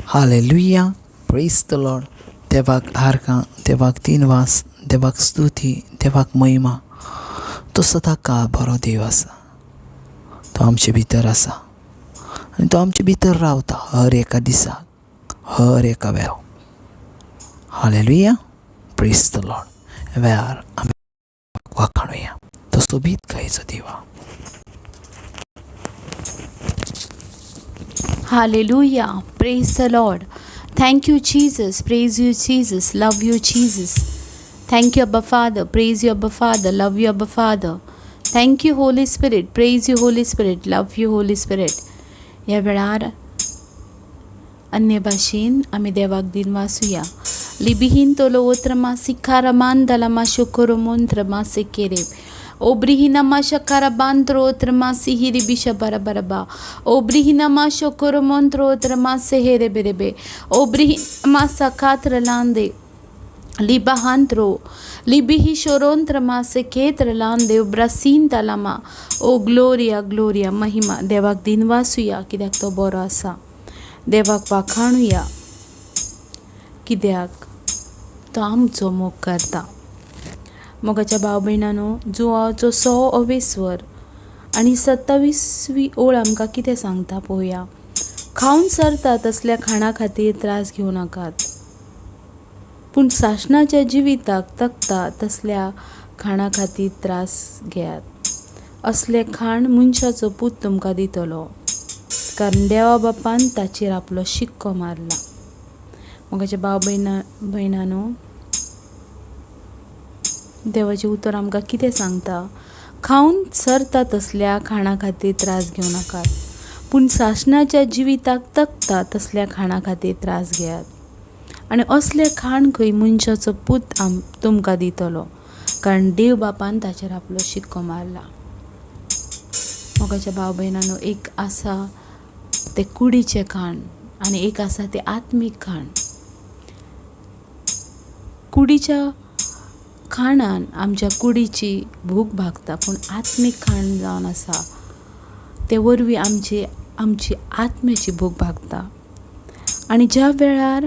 Hallelujah, प्रेज the Lord. देवाक आर्गां, देवाक दिनवास, देवाक स्तुती, देवाक महिमा. तो सदां काळ बरो देव आसा. तो आमचे भितर आसा आनी तो आमचे भितर रावता हर एका दिसा, हर एका वेळार. हालेलुया, प्रेज the Lord. वेळार आमी वाखाणुया तो सोबीत गायचो देवा. Hallelujah. Praise the Lord. Thank you, Jesus. Praise you, Jesus. Love you, Jesus. Thank you, Abba Father. Praise you, Abba Father. Love you, Abba Father. Thank you, Holy Spirit. Praise you, Holy Spirit. Love you, Holy Spirit. ह्या वेळार अन्य भाशेन आमी देवाक दिनवासुया. लिबिहीन तोलो ओत्रमा सिखारमान दलमा शुकुरुमोंत्रमा सिकेरे ओब्रिहिनमा शकारा बांत्रो ओत्रमा सिहिरी visa बरा बराबा ओब्रिहिनमा शोकोरोमोंत्रो ओत्रमा सेहेरे बेरेबे ओब्रिहिनमा सकात्र लांदे लिबाहांत्रो लिबिही शोरोंत्रमा सेकेत्र लांदे उब्रासीन lama. ओ Gloria, Gloria, महिमा. देवाक दिनवासुया कित्याक तो बरो आसा. देवाक वाखाणुया कित्याक तो आमचो मोग करता. मोगाच्या भाव भयणानो, जुवाचो सो अवेस्वर आनी 27वी ओळ आमकां कितें सांगता पळोवया. खावन सरता तसल्या खाणा खातीर त्रास घेवं नाकात, पूण सासणाच्या जिविताक तगता तसल्या खाणा खातीर त्रास घेयात. असलें खाण मनशाचो पूत तुमकां दितलो, कारण देवा बापान ताचेर आपलो शिक्को मारला. मोगाच्या भाव भयणानो, देवाचें उतर आमकां कितें सांगता? खावन सरता तसल्या खाणा खातीर त्रास घेवं नाकात, पूण सासणाच्या जिविताक तगता तसल्या खाणा खातीर त्रास घेयात. आनी असलें खाण खंय मनशाचो पूत तुमकां दितलो, कारण देव बापान ताचेर आपलो शिक्को मारला. मोगाच्या भाव भयणानो, एक आसा तें कुडीचें खाण आनी एक आसा तें आत्मीक खाण. कुडीच्या खाणान आमच्या कुडीची भूक भागता, पूण आत्मीक खाण जावन आसा ते वरवीं आमची आमची आत्म्याची भूक भागता. आनी ज्या वेळार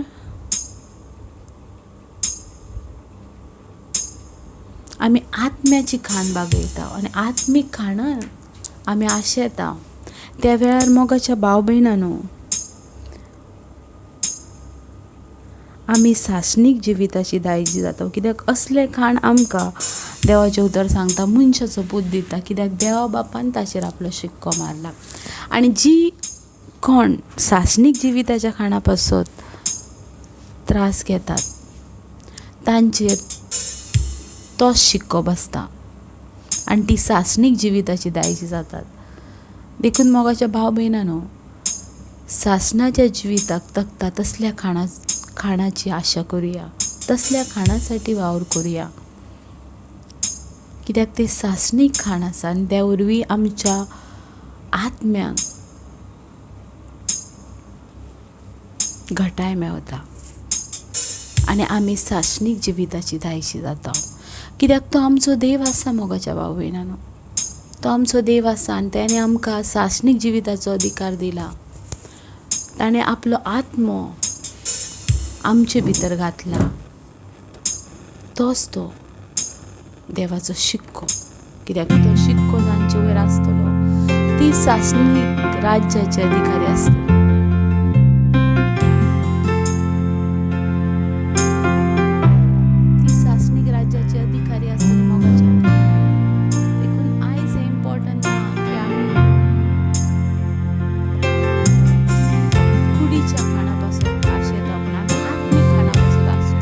आमी आत्म्याची खाण भागयता आनी आत्मीक खाणान आमी आशेता, त्या वेळार मोगाच्या भाव भयणानो, आमी सासणीक जिविताची दायजी जाता. कित्याक असलें खाण आमकां देवाचें उतर सांगता मनशाचो पूत दिता, कित्याक देवा बापान ताचेर आपलो शिक्को मारला. आनी जी कोण सासणीक जिविताच्या खाणा पासत त्रास घेतात तांचेर तोच शिक्को बसता आनी ती सासणीक जिविताची दायजी जातात. देखून मोगाच्या भाव भयणानो, सासणाच्या जिविताक तगता तसल्या खाणाची आशा करुया, तसल्या खाणासाठी वावर करुया, कित्याक तें सासणीक खाण आसा आनी त्या वरवीं आमच्या आत्म्याक घटाय मेवता आनी आमी सासणीक जिविताची दायजी जाता. कित्याक तो आमचो देव आसा. मोगाच्या भाव भयणानो, तो आमचो देव आसा आनी ताणें आमकां सासणीक जिविताचो अधिकार दिला. ताणें आपलो आत्मो आमचे भितर घातला. तोच तो देवाचो शिक्को, कित्याक तो शिक्को जांचे वयर आसतलो ती सासणीक राज्याचे अधिकारी आसतली. ती सासणीक राज्याचे अधिकारी आसतली मोगाच्या. देखून आयज हें इम्पॉर्टंट ना की आमी कुडीच्या खाणा पासून आशेता, पूण आमी आत्मीक खाणा पासून आसूं.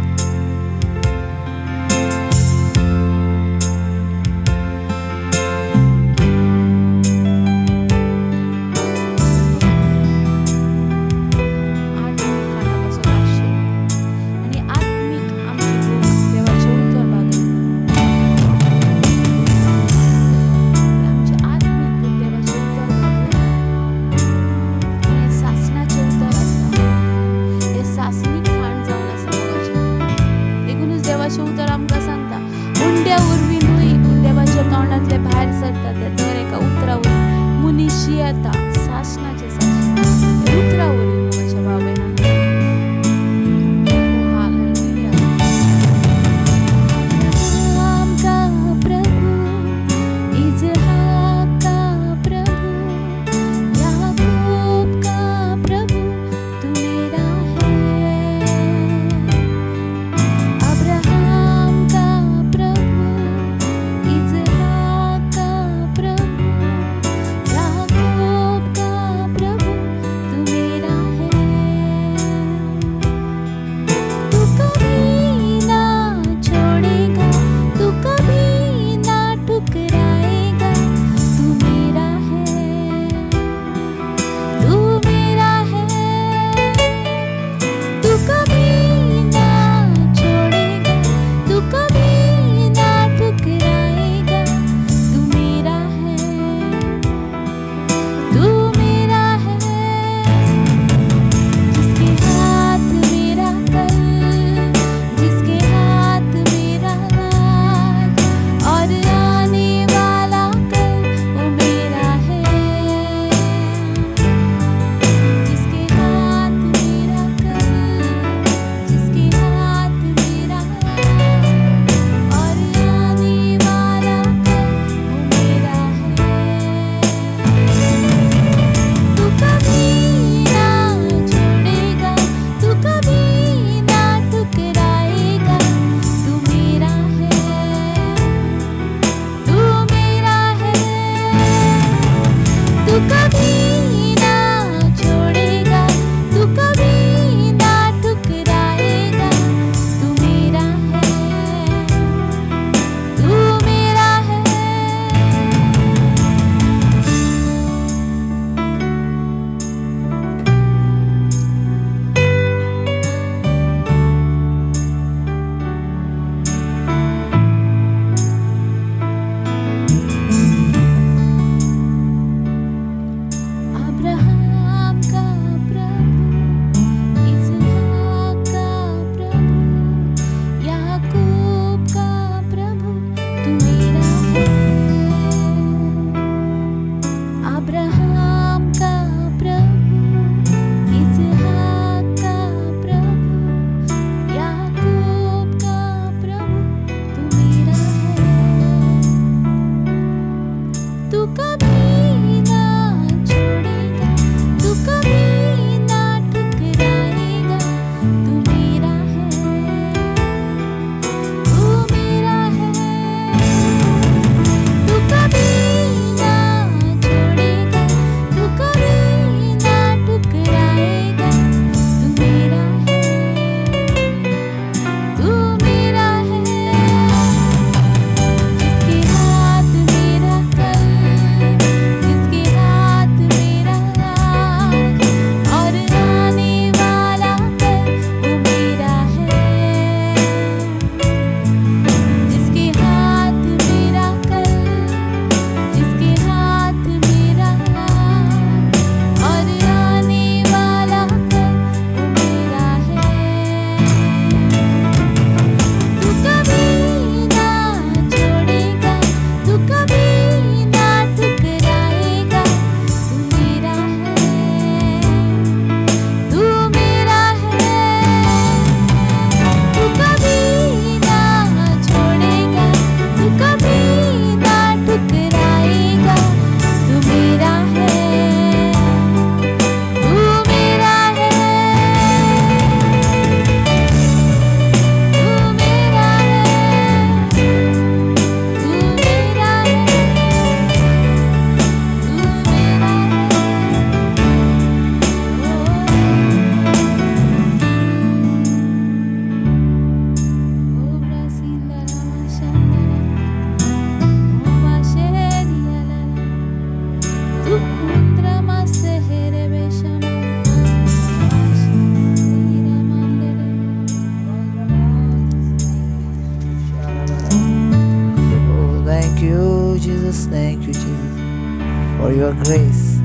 your grace.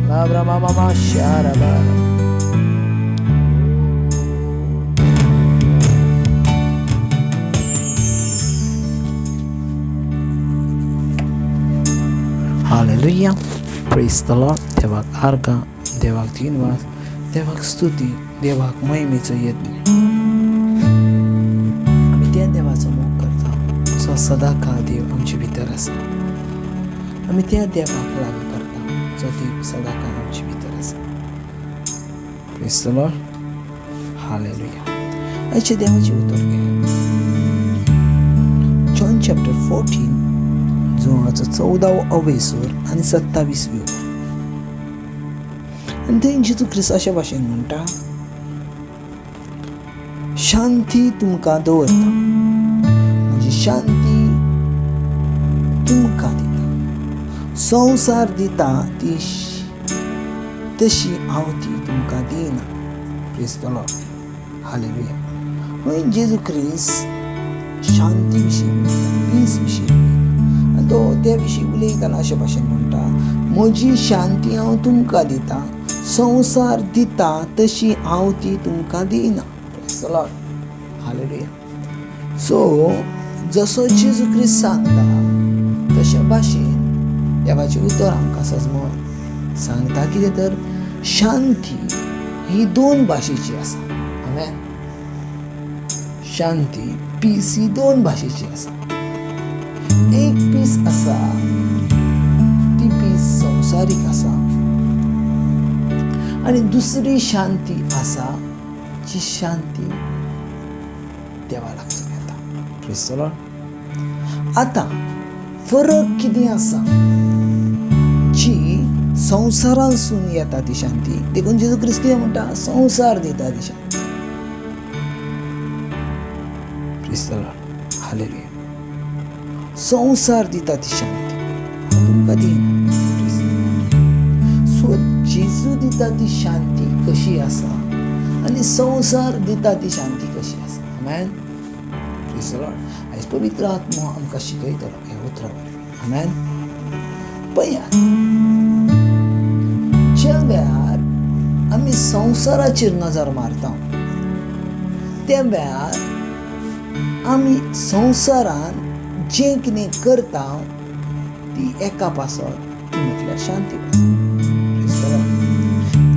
Labra mama sharaba. Hallelujah. Praise the Lord. देवाक आर्गां, देवाक दिनवास, देवाक स्तुती, देवाक महिमेचो यत्न. आमी त्या देवाचो मोग करता जो सदांकाळ देव आमचे भितर आसा. आमी त्या देवाक लागीं करता जो देव सदांकाळ आमचे भितर आसा. Praise the Lord. Hallelujah. आयचें देवाचें उतर घेयात. जॉन चॅप्टर 14 जुवाचो 14वो अवेसूर आनी 27वी ओळ. आनी थंय जेजू क्रिस्त अशे भाशेन म्हणटा, शांती तुमकां दवरता, म्हजी शांती तुमकां दिता, संवसार दिता ती तशी हांव ती तुमकां दिना. Praise the Lord. Hallelujah. हय, जेजू क्रिस्त शांती विशीं उलयता, पीस विशीं उलयता. आनी तो ते विशीं उलयतना अशे भाशेन म्हणटा, म्हजी शांती हांव तुमकां दिता, संवसार दिता तशी हांव ती तुमकां दिना. Praise the Lord. Hallelujah. So जसो जेजू क्रिस्त सांगता तशे भाशेन देवाचें उतर आमकां सजमोन सांगता कितें तर शांती ही दोन भाशेची आसा. आमेन. शांती, पीस ही दोन भाशेची आसा. एक पीस आसा ती पीस संवसारीक आसा आनी दुसरी शांती आसा जी शांती देवा लागसून येता. Praise the Lord. आतां फरक कितें आसा? जी संवसारांसून येता ती शांती, देखून जेजू क्रिस्त कितें म्हणटा, संवसार दिता ती शांती. Praise the Lord. Hallelujah. संवसार दिता ती शांती हांव तुमकां दिना. सो जेजू दिता ती शांती कशी आसा आनी संवसार दिता ती शांती कशी आसा. आमेन. Praise the Lord. आयज पवित्र आत्मो आमकां शिकयतलो ह्या उतरा वरवीं. आमेन. पळयात, ज्या वेळार आमी संवसाराचेर नजर मारता त्या वेळार आमी संवसारान जें कितें करता ती एका पासत, ती म्हटल्यार शांती पासत.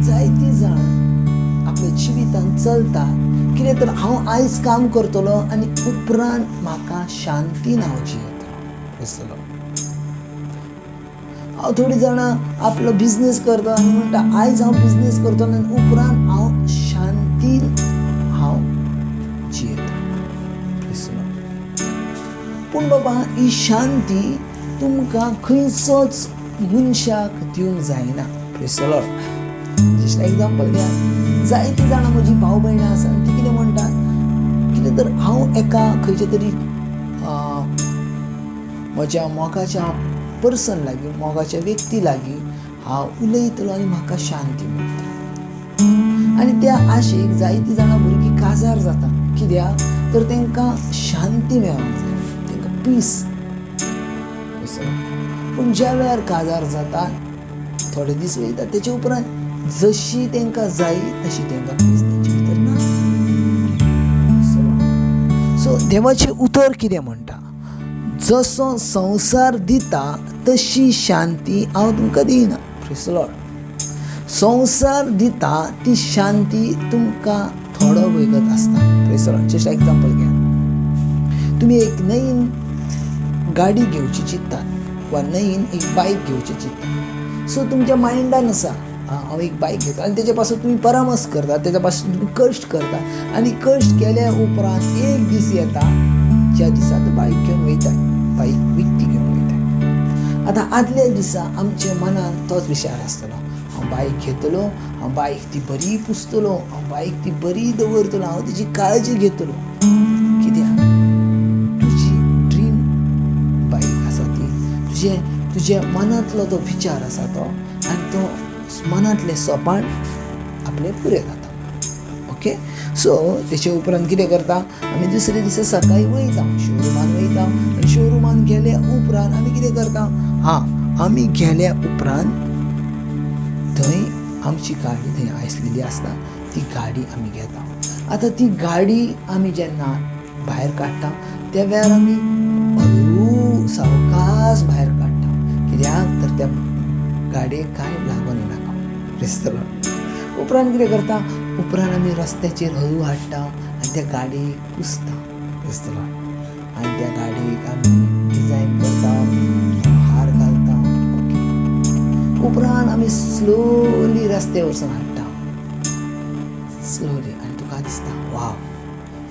जायती जाण आपल्या जिवितान चलता कितें तर हांव आयज काम करतलो आनी उपरांत म्हाका शांती नांवची येतलो. Praise the Lord. हांव थोडीं जाणां आपलो बिजनेस करता आनी म्हणटा आयज हांव बिजनेस करतलो आनी उपरांत हांव शांतीन हांव जियेतलो. Praise the Lord. पूण बाबा, ही शांती तुमकां खंयचोच मनशाक दिवंक जायना. Praise the Lord. Just example घेयात, जायतीं जाणां म्हजी भाव भयणां आसा आनी ती कितें म्हणटात, कितें तर हांव एका खंयच्या तरी म्हज्या मोगाच्या पर्सन लागीं, मोगाच्या व्यक्ती लागीं हांव उलयतलो आनी म्हाका शांती मेळटली. आनी त्या आशेक जायतीं जाणां भुरगीं काजार जाता. कित्याक तर तांकां शांती मेळोंक जाय, तांकां पीस. पूण ज्या वेळार काजार जाता थोडे दीस वयता, तेचे उपरांत जशी तांकां जाय तशी तांकां पीस तेंचे भितर ना. सो देवाचें उतर कितें म्हणटा, जसो संवसार दिता तशी शांती हांव तुमकां दिना. Praise the Lord. संवसार दिता ती शांती तुमकां थोडो वेगत आसता. Praise the Lord. Just example घेयात, तुमी एक नवीन गाडी घेवची चिंततात वा नवीन एक बायक घेवची चिंततात. सो तुमच्या मायंडान आसा हांव एक बायक घेता आनी तेजे पासून तुमी परामर्श करता, तेज्या पासून तुमी कश्ट करता आनी कश्ट केल्या उपरांत एक दीस येता ज्या दिसा तूं बायक घेवन वयता, बायक विकती घेवन वयता. आतां आदल्या दिसा आमच्या मनान तोच विचार आसतलो, हांव बायक घेतलो, हांव बायक ती बरी पुसतलो, हांव बायक ती बरी दवरतलो, हांव तिची काळजी घेतलो. कित्याक तुजी ड्रीम बायक आसा ती, तुज्या मनांतलो तो विचार आसा तो, आनी तो मनांतलें सपाण आपलें पुरें जाता. ओके, सो तेचे उपरांत कितें करता आमी, दुसरे दिसा सकाळीं वयता शोरुमान वयता आनी शोरुमान गेल्या उपरांत आमी कितें करता, हां आमी गेल्या उपरांत आमची गाडी थंय आसलेली आसता ती गाडी आमी घेता. आतां ती गाडी आमी जेन्ना भायर काडटा त्या वेळार आमी हळू सावकास भायर काडटा, कित्याक तर त्या गाडयेक कांय लागून येनाका. Praise the Lord. उपरांत कितें करता, उपरांत आमी रस्त्याचेर हळू हाडटा आनी त्या गाडयेक पुसता. Praise the Lord. आनी त्या गाडयेक आमी डिजायन करता, हार घालता. ओके, उपरांत आमी स्लोली रस्त्यार वचून हाडटा, स्लोली. आनी तुका दिसता वाव,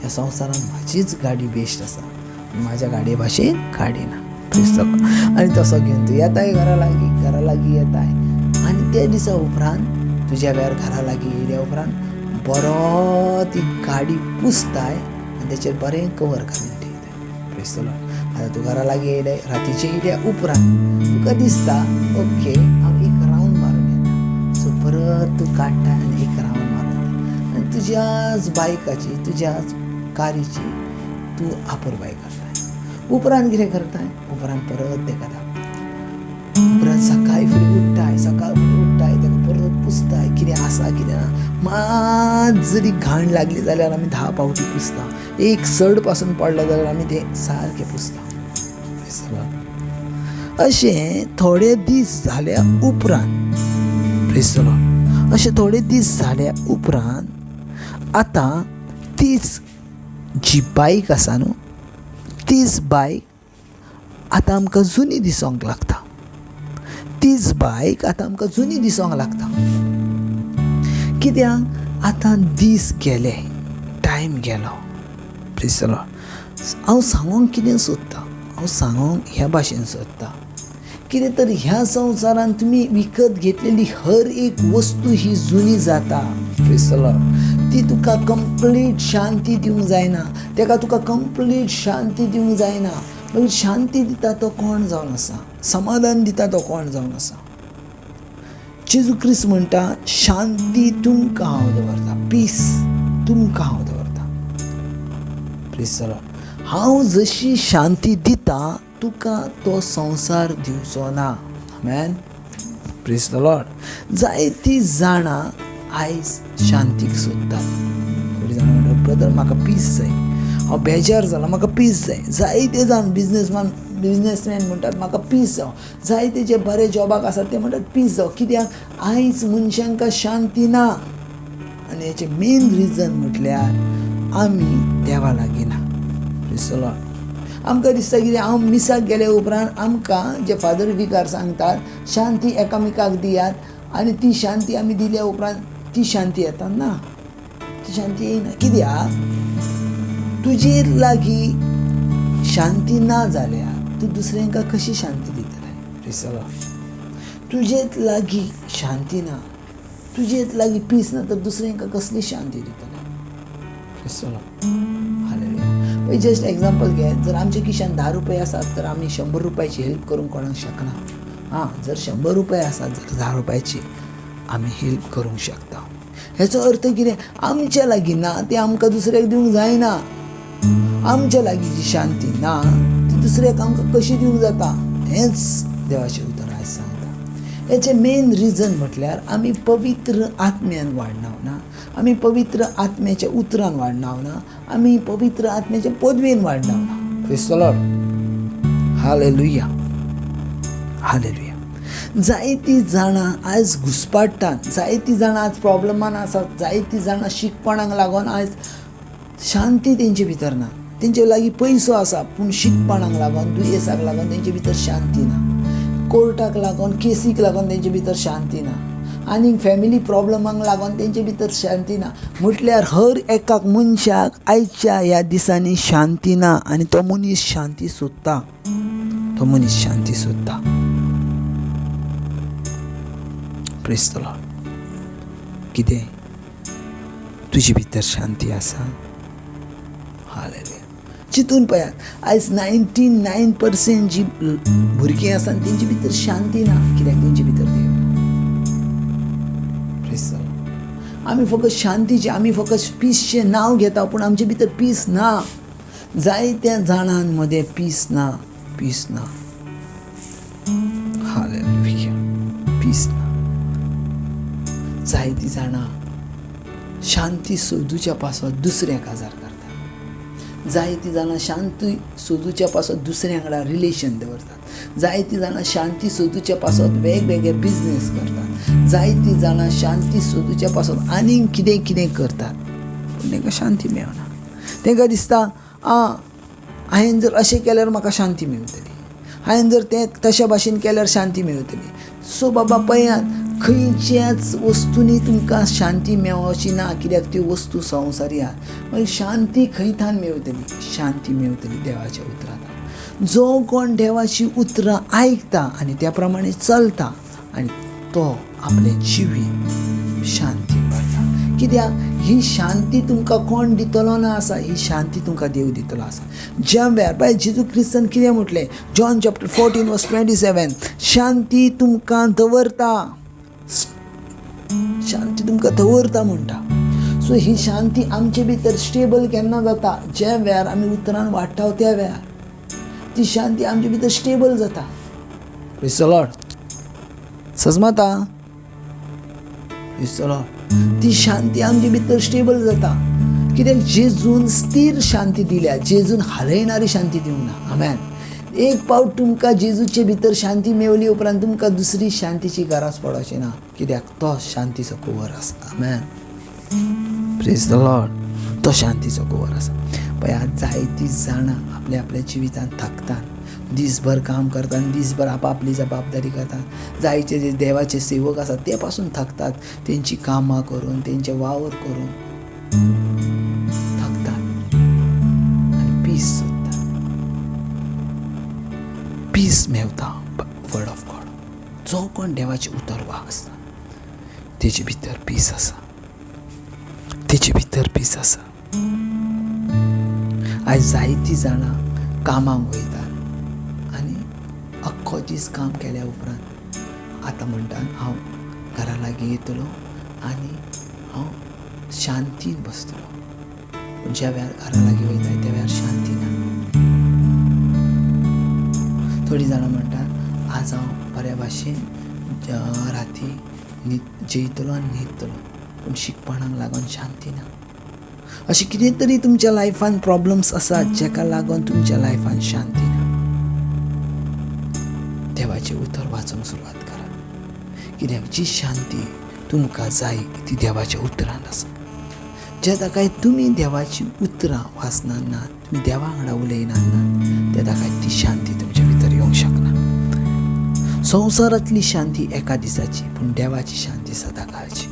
ह्या संवसारांत म्हाजीच गाडी बेस्ट आसा, म्हाज्या गाडये भाशेन गाडी ना. Praise the Lord. आनी तसो घेवन तूं येताय घरा लागीं, घरा लागीं येताय आनी त्या दिसा उपरांत तुज्या वेळार घरा लागीं येयल्या उपरांत बरो ती गाडी पुसताय आनी तेचेर बरें कवर घालून ठेयताय. Praise the Lord. आतां तूं घरा लागीं येयले, रातीचें येयल्या उपरांत तुका दिसता ओके हांव एक रावंड मारून येता. सो परत तूं काडटा आनी एक रावंड मारून येता आनी तुज्याच बायकाची, तुज्याच कारीची तूं आपुरबाय करताय. उपरांत कितें करताय, उपरांत परत तेका धांवता. उपरांत सकाळी फुडें उठ्ठाय, सकाळ फुडें उठ्ठाय, तेका परत पुसताय कितें आसा कितें ना. मात जरी घाण लागली जाल्यार आमी 10 फावटी पुसता, एक सड पासून पडलो जाल्यार आमी तें सारकें पुसता. अशें थोडे दीस जाल्या उपरांत, Praise the Lord, अशें थोडे दीस जाल्या उपरांत आतां तीच जी बायक आसा न्हू, तीच बायक आतां आमकां जुनी दिसोंक लागता. तीच बायक आतां आमकां जुनी दिसोंक लागता, कित्याक आतां दीस गेले, टायम गेलो. Praise the Lord. हांव सांगोंक कितें सोदता, हांव सांगोंक ह्या भाशेन सोदता, कितें तर ह्या संवसारांत तुमी विकत घेतलेली हर एक वस्तू ही जुनी जाता. Praise the Lord. ती तुका कंप्लीट शांती दिवंक जायना, तेका तुका कंप्लीट शांती दिवंक जायना. मागीर शांती दिता तो कोण जावन आसा, समाधान दिता तो कोण जावन आसा? जेजू क्रिस्त म्हणटा, शांती तुमकां हांव दवरता, पीस तुमकां हांव दवरता. Praise the Lord. हांव जशी शांती दिता तुका तो संवसार दिवचो ना. आमेन. Praise the Lord. जायतीं जाणां आयज शांतीक सोदतात. थोडीं जाणां म्हणटात, ब्रदर म्हाका पीस जाय, हांव बेजार जाला, म्हाका पीस जाय. जायते जाण बिजनेसमॅन म्हणटात म्हाका पीस जावं. जायते जे बरे जॉबाक आसात ते म्हणटात पीस जावं. कित्याक आयज मनशांकां शांती ना. आनी हेचें मेन रिजन म्हटल्यार आमी देवा लागीं ना. Praise the Lord. आमकां दिसता कितें, हांव मिसाक गेले उपरांत आमकां जे फादर विकार सांगतात शांती एकामेकाक दियात, आनी ती शांती आमी दिल्या उपरांत ती शांती येता ना, ती शांती येयना. कित्याक तुजे लागीं शांती ना जाल्यार तूं दुसऱ्यांका कशी शांती दितलें? Praise the Lord. तुजे लागीं शांती ना, तुजे लागीं पीस ना, तर दुसऱ्यांका कसली शांती दितलें? Praise the Lord. Hallelujah. पळय, जस्ट एग्जाम्पल घे, जर आमच्या खिशान 10 रुपये आसात तर आमी 100 रुपयाची हेल्प करूंक कोणाक शकना. आं, जर 100 रुपये आसात जाल्यार 10 रुपयाची आमी हेल्प करूंक शकता. हेचो अर्थ कितें, आमच्या लागीं ना तें आमकां दुसऱ्याक दिवंक जायना. आमच्या लागीं जी शांती ना ती दुसऱ्याक आमकां कशी दिवंक जाता? हेंच देवाचें उतर आयज सांगता. हेचें मेन रिजन म्हटल्यार आमी पवित्र आत्म्यान वाडना ना, आमी पवित्र आत्म्याच्या उतरान वाडना ना, आमी पवित्र आत्म्याच्या पदवेन वाडना ना. Praise the Lord. Hallelujah. Hallelujah. जायतीं जाणां आयज घुसपाट्टात, जायतीं जाणां आज प्रॉब्लमान आसात, जायतीं जाणां शिकपणाक लागून आयज शांती तेंचे भितर ना. तेंचे लागीं पयसो आसा पूण शिकपणाक लागून, दुयेंसाक लागून तेंचे भितर शांती ना. कोर्टाक लागून, केसीक लागून तेंचे भितर शांती ना. आनी फॅमिली प्रॉब्लमांक लागून तेंचे भितर शांती ना. म्हटल्यार हर एका मनशाक आयच्या ह्या दिसांनी शांती ना आनी तो मनीस शांती सोदता, तो मनीस शांती सोदता. Praise the Lord. कितें तुजे भितर शांती आसा? हालेलुया. चिंतून पळयात, आयज 99% जी भुरगीं आसा तेंचे भितर शांती ना. कित्याक तेंचे भितर देव ना. Praise the Lord. आमी फकत शांतीचें, आमी फकत पीसचें नांव घेता पूण आमचे भितर पीस ना. जायत्या जाणां मदें पीस ना, पीस ना. हालेलुया. पीस ना. जायतीं जाणां शांती सोदूच्या पासत दुसऱ्या काजार करतात, जायतीं जाणां शांती सोदूच्या पासत दुसऱ्या वांगडा रिलेशन दवरतात, जायतीं जाणां शांती सोदूच्या पासत वेगवेगळे बिजनेस करतात, जायतीं जाणां शांती सोदूच्या पासत आनीक कितें कितें करतात, पूण तांकां शांती मेळना. तांकां दिसता हांवें जर अशें केल्यार म्हाका शांती मेळटली, हांवें जर तें तशा भाशेन केल्यार शांती मेळटली. सो बाबा पळयात, खंयच्याच वस्तूंनी तुमकां शांती मेळची ना, कित्याक त्यो वस्तू संवसारी आहा. मागीर शांती खंय थावन मेळटली? शांती मेळटली देवाच्या उतरांत. जो कोण देवाची उतरां आयकता आनी त्या प्रमाणे चलता आनी तो आपलें जिवीत शांती भरता. कित्याक ही शांती तुमकां कोण दितलो ना आसा, ही शांती तुमकां देव दितलो आसा. ज्या वेळार पळय जेजू क्रिस्तान कितें म्हटलें, जॉन चॅप्टर 14 वर्स 27, शांती तुमकां दवरता, शांती तुमकां दवरता म्हणटा. सो ही शांती आमचे भितर स्टेबल केन्ना जाता? ज्या वेळार आमी उतरान वाडटा त्या वेळार ती शांती आमचे भितर स्टेबल जाता. Praise the Lord. सजमाता, praise the Lord. ती शांती आमचे भितर स्टेबल जाता, कित्याक जेजून स्थीर शांती दिल्या, जेजून हालयणारी शांती दिवंक ना. आमेन. एक पावट तुमकां जेजूचे भितर शांती मेवली उपरांत तुमकां दुसरी शांतीची गरज पडची ना, कित्याक तो शांतीचो कुंवर आसा. आमेन. Praise the Lord. तो शांतीचो कुंवर आसा. पळय आज जायतीं जाणां आपल्या आपल्या जिवितांत थकतात, दीसभर काम करतात, दीसभर आपापली जबाबदारी करतात. जायते जे देवाचे सेवक आसात ते पासून थकतात, तेंची कामां करून, तेंचे वावर करून थकतात आनी पीस सोदतात. पीस मेवता वर्ड ऑफ गॉड. जो कोण देवाचें उतर वाचता तेजे भितर पीस आसा, तेजे भितर पीस आसा. आयज जायतीं जाणां कामाक वयतात आनी अख्खो दीस काम केल्या उपरांत आतां म्हणटात हांव घरा लागीं येतलो आनी हांव शांतीन बसतलो. पूण ज्या वेळार घरा लागीं वयता त्या वेळार शांती ना. थोडीं जाणां म्हणटात आज हांव बऱ्या भाशेन राती जेयतलो आनी न्हिदतलो, पूण शिकपणाक लागून शांती ना. अशें कितें तरी तुमच्या लायफान प्रॉब्लम्स आसात जेका लागून तुमच्या लायफान शांती ना. देवाचें उतर वाचूंक सुरवात करात, कित्याक जी शांती तुमकां जाय ती देवाच्या उतरान आसा. ज्या ताका तुमी देवाची उतरां वाचना ना, तुमी देवा वांगडा उलयना ना, त्या ताका ती शांती तुमच्या भितर येवंक शकना. संवसारांतली शांती एका दिसाची, पूण देवाची शांती सदां काळची.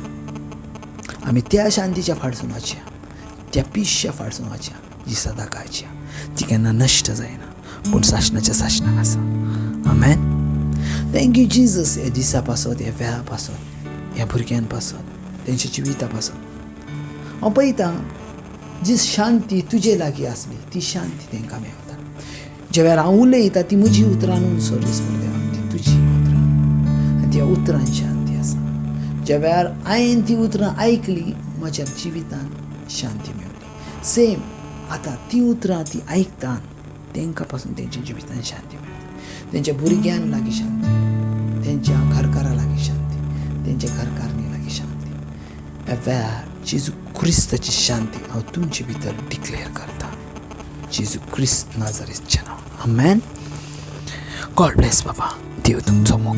आमी त्या शांतीच्या फाटसून वचया, त्या पिशच्या फाटसून वचया जी सदां काळची, ती केन्ना नश्ट जायना, पूण सासणाच्या सासणाक आसा. आमेन. Thank you Jesus. ह्या दिसा पासत, ह्या वेळा पासत, ह्या भुरग्यां पासत, तेंच्या जिविता पासत हांव पळयतां जी शांती तुजे लागीं आसली ती शांती तांकां मेवता. ज्या वेळार हांव उलयता ती म्हजी उतरां न्हू सर्वीस देवा, ती तुजी उतरां आनी त्या उतरान शांती आसा. ज्या वेळार हांवें ती उतरां आयकली म्हज्या जिवितान शांती मेवली. सेम आतां ती उतरां ती आयकता तांकां पासून तेंच्या जिवितान शांती मेळटा. तेंच्या भुरग्यां लागीं शांती, तेंच्या घरकारा लागीं शांती, तेंच्या घरकारणी लागीं शांती. ह्या वेळार जेजू क्रिस्ताची शांती हांव तुमचे भितर डिक्लेर करता, जेजू क्रिस्त नाजरेतच्या नांवान. आमेन. गॉड ब्लेस बाबा. देव तुमचो मोग.